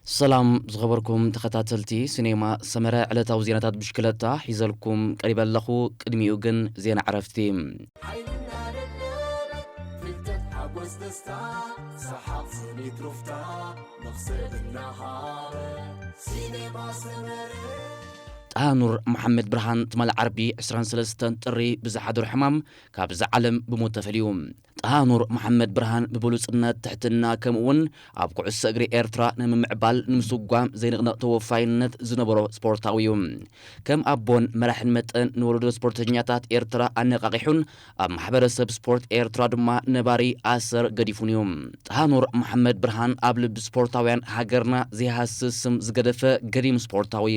ሰላም ዝኸበርኩም ተኸታተልቲ ሲኔማ ሰመረ፣ ዕለታዊ ዜናታት ብሽክለታ ሒዘልኩም ቀሪበ ኣለኹ። ቅድሚኡ ግን ዜና ዕረፍቲ። ሓይልና ደደበ፣ ፍልጠት፣ ሓጎስ፣ ደስታ፣ ሰሓቕ፣ ስኒት፣ ሩፍታ፣ መኽሰብ እናሃበ፣ ሲኔማ ሰመረ። ጣሃኑር መሓመድ ብርሃን ትማሊ ዓርቢ ዕስራን ሰለስተን ጥሪ ብዝሓደሮ ሕማም ካብዛ ዓለም ብሞት ተፈልዩ። ጣሃኑር መሓመድ ብርሃን ብብሉጽነት፣ ትሕትና፣ ከምኡ እውን ኣብ ኩዕሶ እግሪ ኤርትራ ንምምዕባል ንምስጓም ዘይንቕነቕ ተወፋይነት ዝነበሮ ስፖርታዊ እዩ። ከም ኣቦን መራሕን መጠን ንወለዶ ስፖርተኛታት ኤርትራ ኣነቓቒሑን ኣብ ማሕበረሰብ ስፖርት ኤርትራ ድማ ነባሪ ኣሰር ገዲፉን እዩ። ጣሃኑር መሓመድ ብርሃን ኣብ ልቢ ስፖርታውያን ሃገርና ዘይሃስስ ስም ዝገደፈ ገዲም ስፖርታዊ።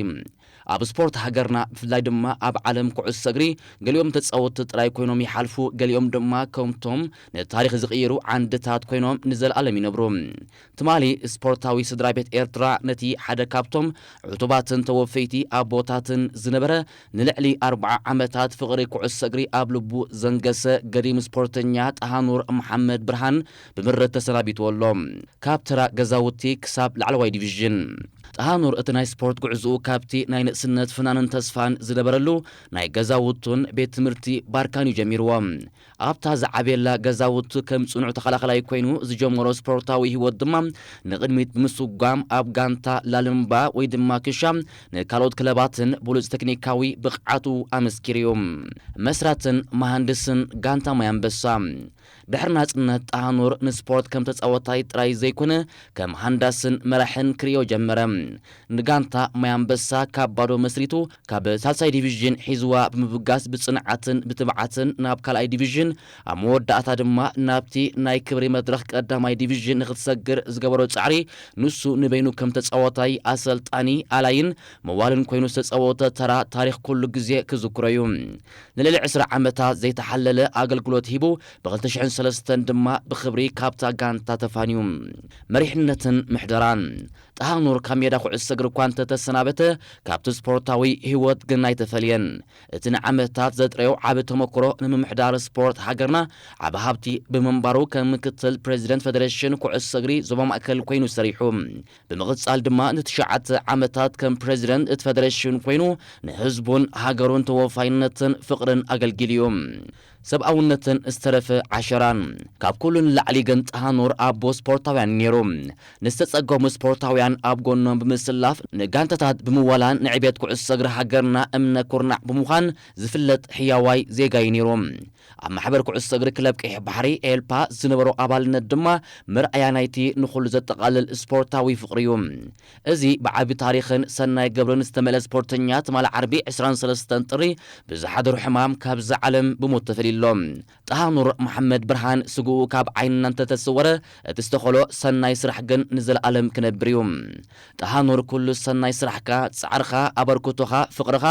ኣብ ስፖርት ሃገርና ብፍላይ ድማ ኣብ ዓለም ኩዕሶ እግሪ ገሊኦም ተጻወትቲ ጥራይ ኮይኖም ይሓልፉ፣ ገሊኦም ድማ ከምቶም ንታሪኽ ዝቕይሩ ዓንድታት ኮይኖም ንዘለኣለም ይነብሩ። ትማሊ ስፖርታዊ ስድራ ቤት ኤርትራ ነቲ ሓደ ካብቶም ዕቱባትን ተወፈይቲ ኣቦታትን ዝነበረ ንልዕሊ ኣርብዓ ዓመታት ፍቕሪ ኩዕሶ እግሪ ኣብ ልቡ ዘንገሰ ገዲም ስፖርተኛ ጣሃኑር መሓመድ ብርሃን ብምረት ተሰናቢትዎ ኣሎ። ካብ ተራ ገዛውቲ ክሳብ ላዕለዋይ ዲቪዥን። ጣሃኑር እቲ ናይ ስፖርት ጉዕዝኡ ካብቲ ናይ ንእስነት ፍናንን ተስፋን ዝነበረሉ ናይ ገዛውቱን ቤት ትምህርቲ ባርካን እዩ ጀሚርዎ። ኣብታ ዝዓብየላ ገዛውቱ ከም ጽኑዕ ተኸላኸላይ ኮይኑ ዝጀመሮ ስፖርታዊ ህይወት ድማ ንቕድሚት ብምስጓም ኣብ ጋንታ ላልምባ ወይ ድማ ክሻ ንካልኦት ክለባትን ብሉጽ ቴክኒካዊ ብቕዓቱ ኣመስኪሩ እዩ። መስራትን መሃንድስን ጋንታ ማይ ኣንበሳ። ድሕሪ ናጽነት ጣሃኑር ንስፖርት ከም ተጻወታይ ጥራይ ዘይኮነ ከም ሃንዳስን መራሕን ክርእዮ ጀመረ። ንጋንታ ማይ ኣንበሳ ካብ ባዶ መስሪቱ ካብ ሳልሳይ ዲቪዥን ሒዝዋ ብምብጋስ ብጽንዓትን ብትብዓትን ናብ ካልኣይ ዲቪዥን ኣብ መወዳእታ ድማ ናብቲ ናይ ክብሪ መድረኽ ቀዳማይ ዲቪዥን ንኽትሰግር ዝገበሮ ጻዕሪ ንሱ ንበይኑ ከም ተጻዋታይ፣ ኣሰልጣኒ፣ ኣላይን መዋልን ኮይኑ ዝተጻወተ ተራ ታሪኽ ኩሉ ግዜ ክዝክሮ እዩ። ንልዕሊ ዕስራ ዓመታት ዘይተሓለለ ኣገልግሎት ሂቡ ብ2003 ድማ ብኽብሪ ካብታ ጋንታ ተፋንዩ። መሪሕነትን ምሕደራን። ጣሃኑር ካብ ሜዳ ኩዕሶ እግሪ እኳ እንተተሰናበተ ካብቲ ስፖርታዊ ህይወት ግን ኣይተፈልየን። እቲ ንዓመታት ዘጥረዮ ዓቢ ተመክሮ ንምምሕዳር ስፖርት ሃገርና ዓቢ ሃብቲ ብምንባሩ ከም ምክትል ፕሬዚደንት ፌደሬሽን ኩዕሶ እግሪ ዞባ ማእከል ኮይኑ ሰሪሑ። ብምቕጻል ድማ ንትሽዓተ ዓመታት ከም ፕሬዚደንት እቲ ፌደሬሽን ኮይኑ ንህዝቡን ሃገሩን ተወፋይነትን ፍቕርን ኣገልጊሉ እዩ። ሰብኣውነትን ዝተረፈ ዓሸራን። ካብ ኩሉ ንላዕሊ ግን ጣሃኑር ኣቦ ስፖርታውያን ነይሩ። ንዝተጸገሙ ስፖርታውያን ኣብ ጎኖም ብምስላፍ ንጋንታታት ብምዋላን ንዕቤት ኩዕሶ እግሪ ሃገርና እምነ ኩርናዕ ብምዃን ዝፍለጥ ሕያዋይ ዜጋ እዩ ነይሩ። ኣብ ማሕበር ኩዕሶ እግሪ ክለብ ቀይሕ ባሕሪ ኤልፓ ዝነበሮ ኣባልነት ድማ መርኣያ ናይቲ ንኹሉ ዘጠቓልል ስፖርታዊ ፍቕሪ እዩ። እዚ ብዓቢ ታሪኽን ሰናይ ገብርን ዝተመልአ ስፖርተኛ ትማሊ ዓርቢ ዕስራን ሰለስተን ጥሪ ብዝሓደሮ ሕማም ካብዛ ዓለም ብሞት ተፈልዩ ኣሎ። ጣሃኑር መሓመድ ብርሃን ስግኡ ካብ ዓይንና እንተተሰወረ እቲ ዝተኸሎ ሰናይ ስራሕ ግን ንዘለኣለም ክነብር እዩ። ጣሃኑር ኩሉ ሰናይ ስራሕካ፣ ጻዕርኻ፣ ኣበርክቶኻ፣ ፍቕርኻ፣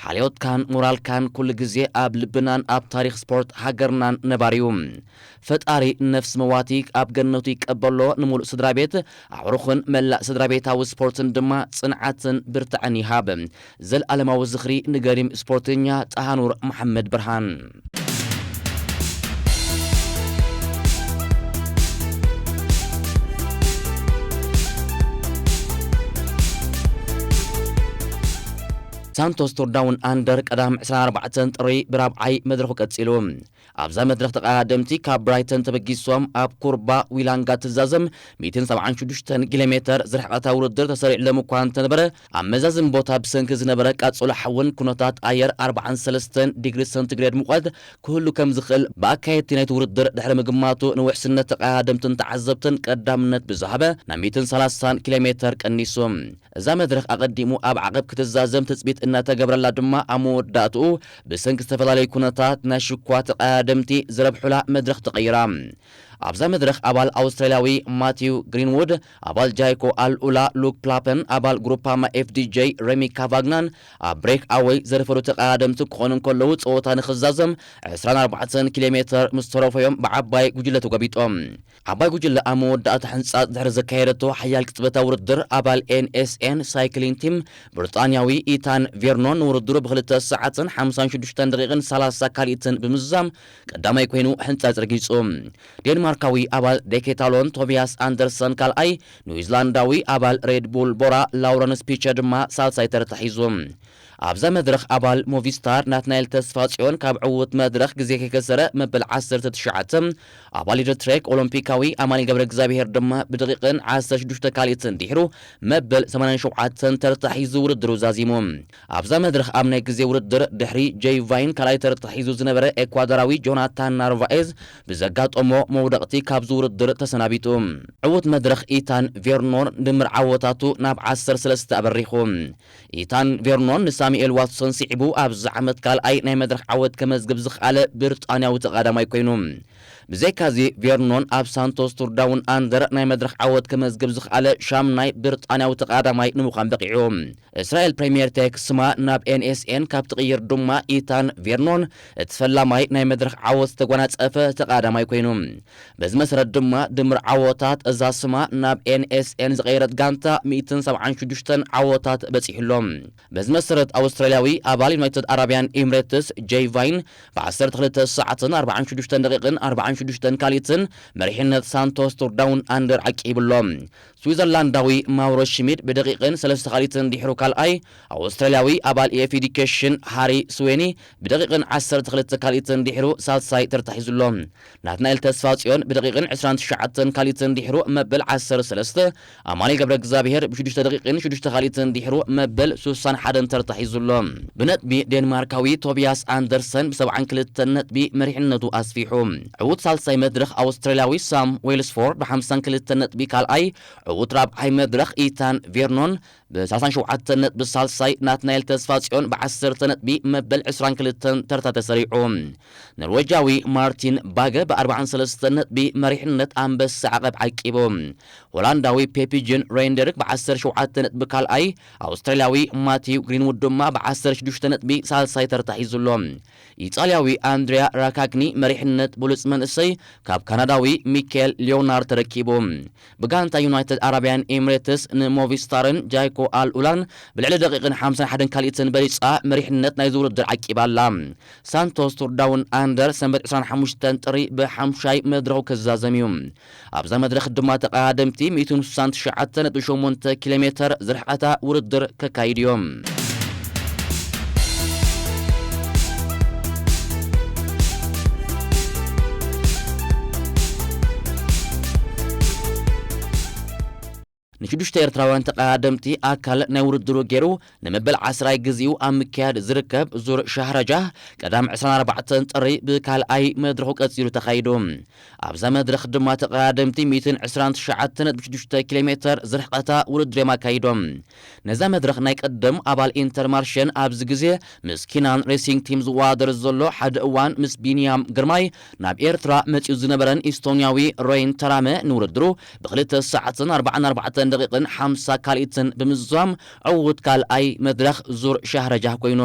ሓልዮትካን ሞራልካን ኩሉ ግዜ ኣብ ልብናን ኣብ ታሪኽ ስፖርት ሃገርናን ነባሪ እዩ። ፈጣሪ ነፍሲ መዋቲ ኣብ ገነቱ ይቀበሎ፣ ንምሉእ ስድራ ቤት ኣዕሩኽን መላእ ስድራ ቤታዊ ስፖርትን ድማ ጽንዓትን ብርታዕን ይሃብ። ዘልኣለማዊ ዝኽሪ ንገሪም ስፖርተኛ ጣሃኑር መሓመድ ብርሃን። ሳንቶስ ቱር ዳውን ኣንደር ቀዳም ዕስራን ኣርባዕተን ጥሪ ብራብዓይ መድረኹ ቀጺሉ። ኣብዛ መድረኽ ተቐዳደምቲ ካብ ብራይተን ተበጊሶም ኣብ ኩርባ ዊላንጋ ትዛዘም ሚእትን ሰብዓን ሽዱሽተን ኪሎ ሜተር ዝርሕቐታ ውድድር ተሰሪዕሎም እኳ እንተነበረ፣ ኣብ መዛዝም ቦታ ብሰንኪ ዝነበረ ቃጸሎ ሓውን ኩነታት ኣየር ኣርባዓን ሰለስተን ዲግሪ ሰንቲግሬድ ሙቐት ክህሉ ከም ዝኽእል ብኣካየድቲ ናይቲ ውድድር ድሕሪ ምግማቱ ንውሕስነት ተቐዳደምትን ተዓዘብትን ቀዳምነት ብዝሃበ ናብ ሚእትን ሰላሳን ኪሎ ሜተር ቀኒሱ። እዛ መድረኽ ኣቐዲሙ ኣብ ዓቐብ ክትዛዘም ትጽቢት እናተገብረላ ድማ ኣብ መወዳእትኡ ብሰንኪ ዝተፈላለዩ ኩነታት ናይ ሽኳ ተቐዳደምቲ ዝረብሑላ መድረኽ ተቐይራ። ኣብዛ መድረኽ ኣባል ኣውስትራልያዊ ማቲው ግሪንዉድ፣ ኣባል ጃይኮ ኣልኡላ ሉክ ፕላፐን ኣባል ግሩፓማ ኤፍዲጄ ሬሚ ካቫግናን ኣብ ብሬክ ኣወይ ዘርፈሩ ተቐዳደምቲ ክኾኑ እንከለዉ ጸወታ ንኽዛዘም ዕስራን ኣርባዕተን ኪሎ ሜተር ምስ ተረፈዮም ብዓባይ ጉጅለ ተጎቢጦም። ዓባይ ጉጅለ ኣብ መወዳእታ ሕንጻጽ ድሕሪ ዘካየደቶ ሓያል ቅጽበታዊ ውድድር ኣባል ኤንኤስኤን ሳይክሊን ቲም ብሪጣንያዊ ኢታን ቬርኖን ንውድድሩ ብክልተ ሰዓትን ሓምሳን ሽዱሽተን ደቂቕን ሰላሳ ካልኢትን ብምዝዛም ቀዳማይ ኮይኑ ሕንጻጽ ረጊጹ። ዴንማርክ ዴንማርካዊ ኣባል ዴኬታሎን ቶቢያስ ኣንደርሰን ካልኣይ፣ ኒውዚላንዳዊ ኣባል ሬድ ቡል ቦራ ላውረንስ ፒቸ ድማ ሳልሳይ ተርታ ሒዙ። ኣብዛ መድረኽ ኣባል ሞቪስታር ናትናኤል ተስፋጽዮን ካብ ዕዉት መድረኽ ግዜ ከይከሰረ መበል ዓሰርተ ትሽዓተ፣ ኣባል ኢደትሬክ ኦሎምፒካዊ ኣማኒ ገብረ እግዚኣብሔር ድማ ብደቂቕን ዓሰርተ ሽዱሽተ ካልኢትን ድሕሩ መበል ሰማንያን ሸውዓተን ተርታ ሒዙ ውድድሩ ዛዚሙ። ኣብዛ መድረኽ ኣብ ናይ ግዜ ውድድር ድሕሪ ጄይ ቫይን ካልኣይ ተርታ ሒዙ ዝነበረ ኤኳዶራዊ ጆናታን ናርቫኤዝ ብዘጋጠሞ መውደቕቲ ካብዚ ውድድር ተሰናቢቱ። ዕዉት መድረኽ ኢታን ቬርኖን ድምር ዓወታቱ ናብ ዓሰርተ ሰለስተ ኣበሪኹ። ኢታን ቬርኖን ንሳሙኤል ዋትሶን ስዒቡ ኣብዚ ዓመት ካልኣይ ናይ መድረኽ ዓወት ከመዝግብ ዝኸኣለ ብሪጣንያዊ ተቐዳማይ ኮይኑ። ብዘይካዚ ቬርኖን ኣብ ሳንቶስ ቱር ዳውን ኣንደር ናይ መድረኽ ዓወት ከመዝግብ ዝኸኣለ ሻምናይ ብሪጣንያዊ ተቐዳማይ ንምዃን በቒዑ። እስራኤል ፕሪምየር ቴክ ስማ ናብ ኤን ኤስ ኤን ካብ ትቕይር ድማ ኢታን ቬርኖን እቲ ፈላማይ ናይ መድረኽ ዓወት ዝተጓናጸፈ ተቐዳማይ ኮይኑ። በዚ መሰረት ድማ ድምር ዓወታት እዛ ስማ ናብ ኤን ኤስ ኤን ዝቐየረት ጋንታ ሚእትን ሰብዓን ሽዱሽተን ዓወታት በጺሑ ኣሎ። በዚ መሰረት ኣውስትራልያዊ ኣባል ዩናይትድ ኣረብያን ኤምሬትስ ጄይ ቫይን ብ ዓሰርተ ክልተ ሰዓትን ኣርባዓን ሽዱሽተን ደቂቕን ኣርባዓን ሽዱሽተን ካልኢትን መሪሕነት ሳንቶስ ቱር ዳውን ኣንደር ዓቂቡ ኣሎ። ስዊዘርላንዳዊ ማውሮ ሽሚድ ብደቂቕን ሰለስተ ካልኢትን ድሕሩ ካልኣይ፣ ኣውስትራልያዊ ኣባል ኤፍ ኤዲኬሽን ሃሪ ስዌኒ ብደቂቕን ዓሰርተ ክልተ ካልኢትን ድሕሩ ሳልሳይ ተርታ ሒዙ ኣሎ። ናትናኤል ተስፋጽዮን ብደቂቕን ዕስራን ትሽዓተን ካልኢትን ድሕሩ መበል ዓሰርተ ሰለስተ፣ ኣማኑኤል ገብረ እግዚኣብሔር ብሽዱሽተ ደቂቕን ሽዱሽተ ካልኢትን ድሕሩ መበል ሱሳን ሓደን ተርታ ሒዙ ኣሎ። ብነጥቢ ዴንማርካዊ ቶቢያስ ኣንደርሰን ብሰብዓን ክልተን ነጥቢ መሪሕነቱ ኣስፊሑ። ዕዉት ሳልሳይ መድረኽ ኣውስትራልያዊ ሳም ዌልስፎርድ ብሓምሳን ክልተን ነጥቢ ካልኣይ፣ ዕዉት ራብዓይ መድረኽ ኢታን ቬርኖን ብሰላሳን ሸውዓተን ነጥቢ ሳልሳይ፣ ናትናኤል ተስፋጽዮን ብዓሰርተ ነጥቢ መበል ዕስራን ክልተን ተርታ ተሰሪዑ። ኖርዌጃዊ ማርቲን ባገ ብኣርባዓን ሰለስተን ነጥቢ መሪሕነት ኣንበሳ ዓቐብ ዓቂቡ። ሆላንዳዊ ፔፒጅን ሬንደርክ ብዓሰርተ ሸውዓተ ነጥቢ ካልኣይ፣ ኣውስትራልያዊ ማቲው ግሪንውድ ድማ ብዓሰርተ ሽዱሽተ ነጥቢ ሳልሳይ ተርታ ሒዙ ኣሎ። ኢጣልያዊ ኣንድሪያ ራካግኒ መሪሕነት ብሉጽ መንእሰይ ካብ ካናዳዊ ሚካኤል ሊዮናር ተረኪቡ። ብጋንታ ዩናይትድ ኣረብያን ኤምሬትስ ንሞቪስታርን ጃይኮ ኣል ኡላን ብልዕሊ ደቂቕን ሓምሳን ሓደን ካልኢትን በሊጻ መሪሕነት ናይዚ ውድድር ዓቂባ ኣላ። ሳንቶስ ቱር ዳውን ኣንደር ሰንበት ዕስራን ሓሙሽተን ጥሪ ብሓምሻይ መድረኹ ክዛዘም እዩ። ኣብዛ መድረኽ ድማ ተቐዳደምቲ ሚእትን ስሳን ትሽዓተ ነጥቢ ሸሞንተ ኪሎ ሜተር ዝርሕቐታ ውድድር ከካይዱ እዮም። ንሽዱሽተ ኤርትራውያን ተቐዳደምቲ ኣካል ናይ ውድድሩ ገይሩ ንመበል ዓስራይ ግዜኡ ኣብ ምክያድ ዝርከብ ዙር ሻህረጃህ ቀዳም ዕስራን ኣርባዕተን ጥሪ ብካልኣይ መድረኹ ቀጺሉ ተኻይዱ። ኣብዛ መድረኽ ድማ ተቐዳደምቲ ሚእትን ዕስራን ትሽዓተን ነጥቢ ሽዱሽተ ኪሎ ሜተር ዝርሕቐታ ውድድር እዮም ኣካይዶም። ነዛ መድረኽ ናይ ቀደም ኣባል ኢንተርማርሸን ኣብዚ ግዜ ምስ ኪናን ሬሲንግ ቲም ዝወዳደር ዘሎ፣ ሓደ እዋን ምስ ቢንያም ግርማይ ናብ ኤርትራ መጺኡ ዝነበረን ኢስቶንያዊ ሮይን ተራመ ንውድድሩ ብክልተ ሰዓትን ኣርባዓን ኣርባዕተን ደቂቕን ሓምሳ ካልኢትን ብምዝዛም ዕዉት ካልኣይ መድረኽ ዙር ሻህረጃህ ኮይኑ።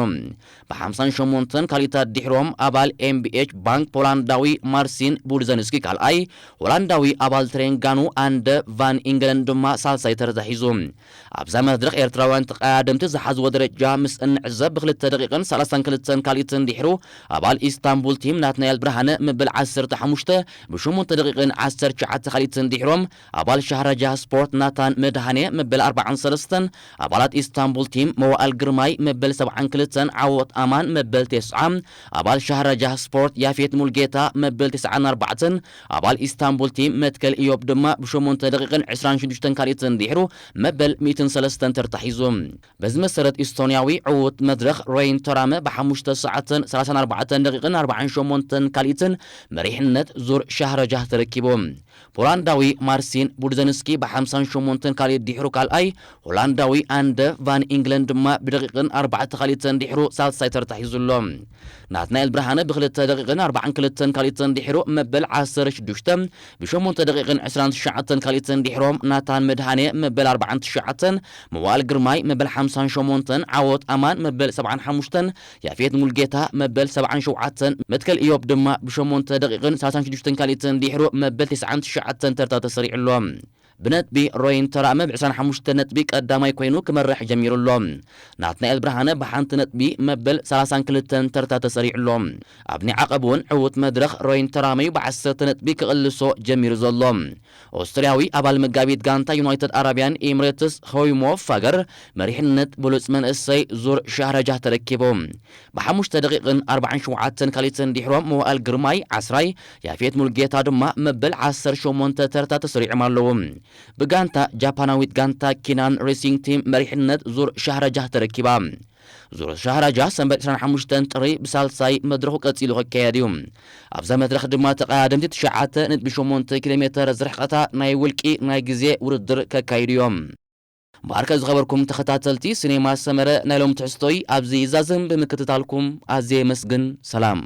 ብሓምሳን ሸሞንተን ካልኢታት ድሕሮም ኣባል ኤም ቢ ኤች ባንክ ፖላንዳዊ ማርሲን ቡድዘንስኪ ካልኣይ፣ ሆላንዳዊ ኣባል ትሬንጋኑ ኣንደ ቫን ኢንግለን ድማ ሳልሳይ ተርታ ሒዙ። ኣብዛ መድረኽ ኤርትራውያን ተቐዳደምቲ ዝሓዝዎ ደረጃ ምስ እንዕዘብ ብክልተ ደቂቕን ሰላሳን ክልተን ካልኢትን ድሕሩ ኣባል ኢስታንቡል ቲም ናትናኤል ብርሃነ መበል ዓሰርተ ሓሙሽተ ብሸሞንተ ደቂቕን ዓሰርተ ትሽዓተ ካልኢትን ድሕሮም ኣባል ሻህረጃ ስፖርት ናታን መድሃኔ መበል ኣርባዓን ሰለስተን፣ ኣባላት ኢስታንቡል ቲም መዋእል ግርማይ መበል ሰብዓን ክልተን ዓወት ኣማን መበል ተስዓ፣ ኣባል ሻህረጃ ስፖርት ያፌት ሙልጌታ መበል ተስዓን ኣርባዕተን፣ ኣባል ኢስታንቡል ቲም መትከል ኢዮብ ድማ ብሸሞንተ ደቂቕን ዕስራን ሽዱሽተን ካልኢትን ድሕሩ መበል ሚእትን ሰለስተን ተርታ ሒዙ። በዚ መሰረት ኢስቶንያዊ ዕዉት መድረኽ ሮይን ተራመ ብሓሙሽተ ሰዓትን ሰላሳን ኣርባዕተን ደቂቕን ኣርባዓን ሸሞንተን ካልኢትን መሪሕነት ዙር ሻህረጃህ ተረኪቡ። ፖላንዳዊ ማርሲን ቡድዘንስኪ ብሓምሳን ሸሞንተን ካልኢት ድሕሩ ካልኣይ፣ ሆላንዳዊ ኣንደ ቫን ኢንግለን ድማ ብደቂቕን ኣርባዕተ ካልኢትን ድሕሩ ሳልሳይ ተርታ ሒዙ ኣሎ። ናትናኤል ብርሃነ ብክልተ ደቂቕን ኣርባዓን ክልተን ካልኢትን ድሕሩ መበል ዓሰርተ ሽዱሽተ፣ ብሸሞንተ ደቂቕን ዕስራን ትሽዓተን ካልኢትን ድሕሮም ናታን መድሃኔ መበል ኣርባዓን ትሽዓተን፣ መዋእል ግርማይ መበል ሓምሳን ሸሞንተን፣ ዓወት ኣማን መበል ሰብዓን ሓሙሽተን፣ ያፌት ሙልጌታ መበል ሰብዓን ሸውዓተን፣ መትከል ኢዮብ ድማ ብሸሞንተ ደቂቕን ሰላሳን ሽዱሽተን ካልኢትን ድሕሩ መበል ተስዓን ትሽዓተን ተርታ ተሰሪዑ ኣሎ። ብነጥቢ ሮይን ተራመ ብ ዕስራን ሓሙሽተን ነጥቢ ቀዳማይ ኮይኑ ክመርሕ ጀሚሩ ኣሎ። ናትናኤል ብርሃነ ብሓንቲ ነጥቢ መበል ሰላሳን ክልተን ተርታ ተሰሪዑ ኣሎ። ኣብኒ ዓቐብ እውን ዕዉት መድረኽ ሮይን ተራመዩ ብ ዓሰርተ ነጥቢ ክቕልሶ ጀሚሩ ዘሎ። ኦስትርያዊ ኣባል መጋቢት ጋንታ ዩናይትድ ኣረብያን ኤምሬትስ ሆይሞ ፋገር መሪሕነት ብሉጽ መንእሰይ ዙር ሻህረጃ ተረኪቡ። ብሓሙሽተ ደቂቕን ኣርባዓን ሸውዓተን ካሊትን ድሕሮም መዋእል ግርማይ ዓስራይ፣ ያፌት ሙልጌታ ድማ መበል ዓሰርተ ሸሞንተ ተርታ ተሰሪዖም ኣለዉ። ብጋንታ ጃፓናዊት ጋንታ ኪናን ሬሲንግ ቲም መሪሕነት ዙር ሻህረጃ ተረኪባ። ዙር ሻህረጃ ሰንበት ዕስራን ሓሙሽተን ጥሪ ብሳልሳይ መድረኹ ቀጺሉ ክካየድ እዩ። ኣብዛ መድረኽ ድማ ተቐዳደምቲ ትሽዓተ ነጥቢ ሸሞንተ ኪሎ ሜተር ዝርሕቐታ ናይ ውልቂ ናይ ግዜ ውድድር ከካይዱ እዮም። እምበኣርከ ዝኸበርኩም ተኸታተልቲ ሲኔማ ሰመረ ናይ ሎም ትሕዝቶይ ኣብዚ ይዛዘም ብምክትታልኩም ኣዝየ የመስግን። ሰላም።